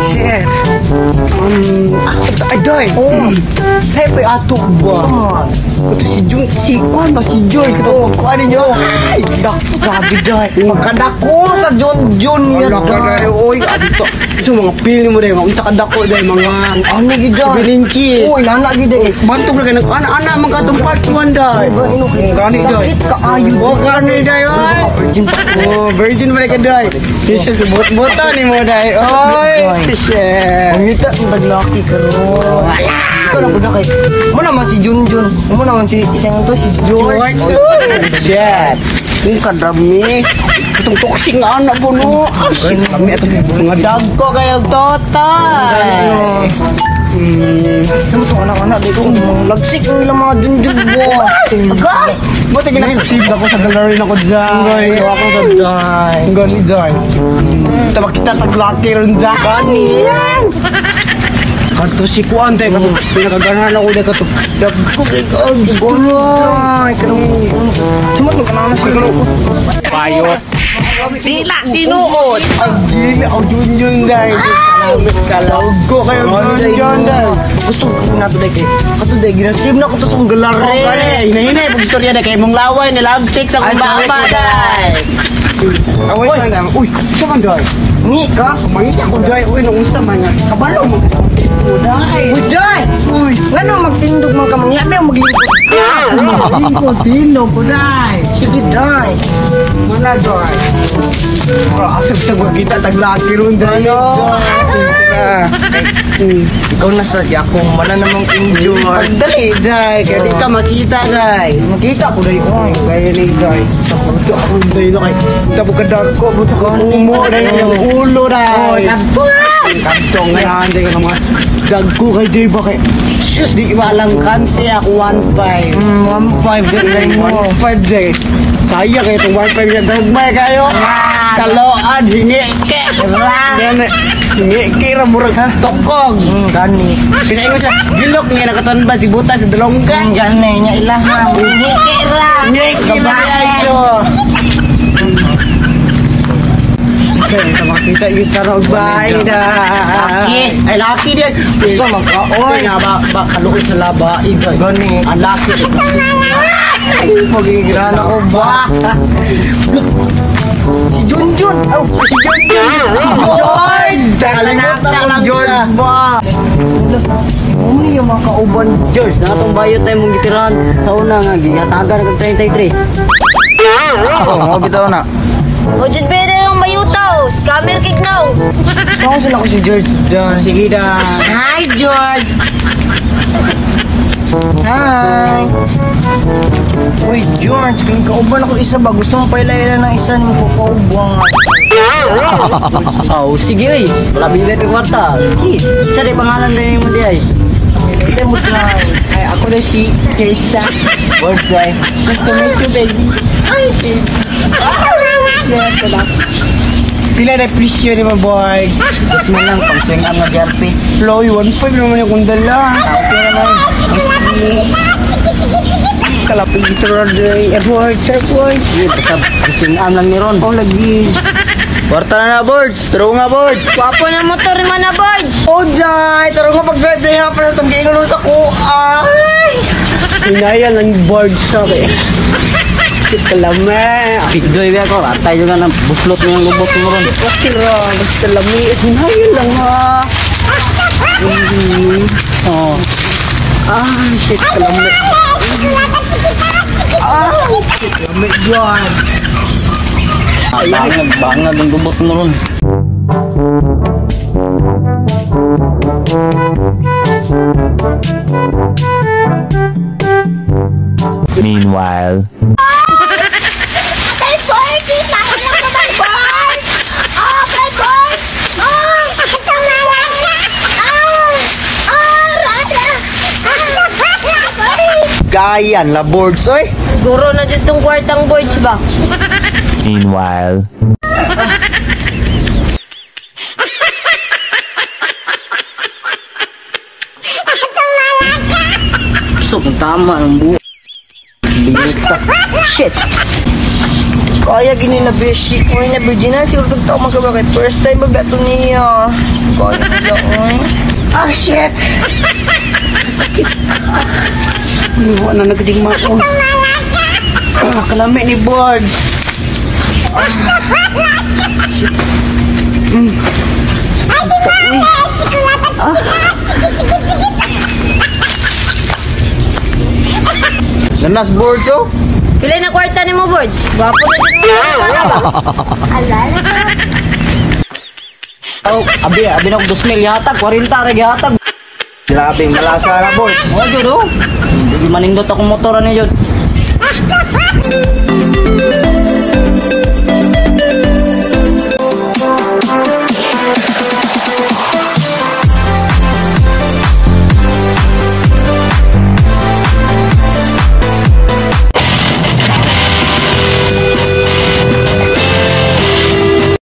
Shit. Ay, Doy. Oh. Hey, pa ato ba? Saan? Ito si Jun, si Kwan ba? Si George. Ito, kuan ninyo. Ay, dak, grabe, Doy. Pagkadako sa John John niya. Wala ka na, oy. Adto. So, mga pili mo dahil, unsa ka dako dahil, mga Ano gid 7 inches. Uy, nana gid eh. Bantog na kayo, ana, ana, mga katong part 1 dahil. Ba ino kay Gani, Doy. Sakit ka ayo. Oh, gani, Doy, oy. Virgin pa ko. Oh, virgin mo na ka, Doy. Yes, bot-bota ni mo, Doy. Oy, shit. Mangita ang taglaki karon. Ikaw lang pud kay. Mo naman si Junjun. Mo naman si isang to si George. George. Shit. Yung kadami. Itong toxic nga anak po, no. Ah, shit. Kami itong mga dagko kayo, total. Sa mo tong anak-anak dito mga lagsik ang ilang mga Junjun mo. Agay. Buti ginakasib ako sa gallery na ko dyan. Ikaw ako sa dyan. Ang gani dyan. Tama kita taglaki ron dyan. Gani. Kato si Kuan tayo. Kato pinakaganahan ako dyan. Kato dagko kay Gani. Ay, kanang sumot mo kanang sa Bayot. Dila tinuod. Ay, gili. Ang junjun dahil. Kalamit kalawgo kayo junjun dahil. Gusto ko na to kay. Kato day ginasave na ko to sa akong gallery. Oh, gani. Hinahinay. Pag istorya na kay mong laway. Nilagsik sa kong Ay, sorry, baba day. dahil. Away ka na. Uy, isa man dahil. Ni ka. Mangita ko dahil. Uy, nung unsa man nga. Kabalo mo. Uday. Uy, day. Uy. Ngano magtindog man ka mangya ba maglingkod ka? Lingkod, tindog ko dahil. Sige day. Mana dahil. Oh, asap sa magkita taglaki ron dahil. Ikaw na sa akong wala namang injured. Pagdali dahil. Kaya di ka makita dahil. Makita ko dai oy. Kaya ni dahil. Sa kurto ako dahil kay. Tapos kadagko mo sa umo dahil yung ulo dahil. Kadto. Kadto nga dahil ka mga dagko kay di ba kay. Sus, di ba alam kansi ako 1.5. 1.5 dai dai mo. 1.5 dahil. Saya kayo itong 1.5 niya. Gagmay kayo. Kaloan, hingi ke. Yan, hingi ke ramurag tokong. Gani. Pinaingon siya, gilok nga nakatan ba si buta sa dalonggan. Gani nya ilaha. Ngiki ra. Ngiki na kayo. Okay, sa makita yung tarog bay na. Laki. Ay, laki din. Gusto magka Oy, oy. nga ba, ba kaluoy sa laba. Igay. Gani. Ang laki. Ay, pagigiraan ako ba? Si Junjun. Oh, si Junjun. Si George! Kalimutan lang George ba? Ano yung mga kauban? George, na atong bayot tayo mong gitirahan sa una nga gihatagan kag 33. Oo, bitaw na. O jud pwede ng bayutaw. Scammer kick now. Gusto ko sila ko si George dyan. Sige na. Hi, George! Hi! Uy, George, kung kauban ako isa ba? Gusto mo pailaila ng isa ni mo kauban. Oh, sige oy. Wala ba yung kwarta? Sige. Sa di pangalan din mo di ay. Hindi mo try. Ay, ako na si Jessa. Words ay. Nice to meet you, baby. Hi, baby. Yes, wala. Pila na presyo ni mga boys. Dos man lang pang swing arm nga GRP. Floy, 1.5 naman yung kundala. Okay naman. Kalapit dito ron, Edwards, Edwards. Sige, basta pang swing arm lang ni Ron. Oh, lagi. Kwarta na na, boards. Taro nga, boards. Gwapo na motor ni mana Borge. Oh, Jai! Taro nga pag-drive na yan. Para itong giingon sa kuha. Ay! Hinaya lang boards ka kay. Kalame. Bigdoy ba ako? Atay juga ng buslot mo yung lubot mo ron. Okay ra, basta lami. Hinaya lang ha. Oh. Ah, shit, kalame. Ah, shit, kalame dyan. Bangag, bangag ang lubot mo ron. Meanwhile. Gayan la boards, oy. Siguro na jud tong kwartang Borge ba. Meanwhile. So, kung tama ang buo. Biyuta. Shit! Kaya gini na beshi ko na virginan siguro tug tao magkaba kay first time ba ato niya. Kaya niya oy. Ah, shit! Sakit. Uy, wala na nagding mao. Ah, kalami ni board. Ah, shit. Ah. Nanas board so. Pila na kwarta ni mo, Borge? Gwapo na din mo. Oh, abi, abi na ko 2,000 yatag, 40 ra gihatag. Grabe malasa na board. Oh, jud oh. Hindi manindot akong motor ani jud.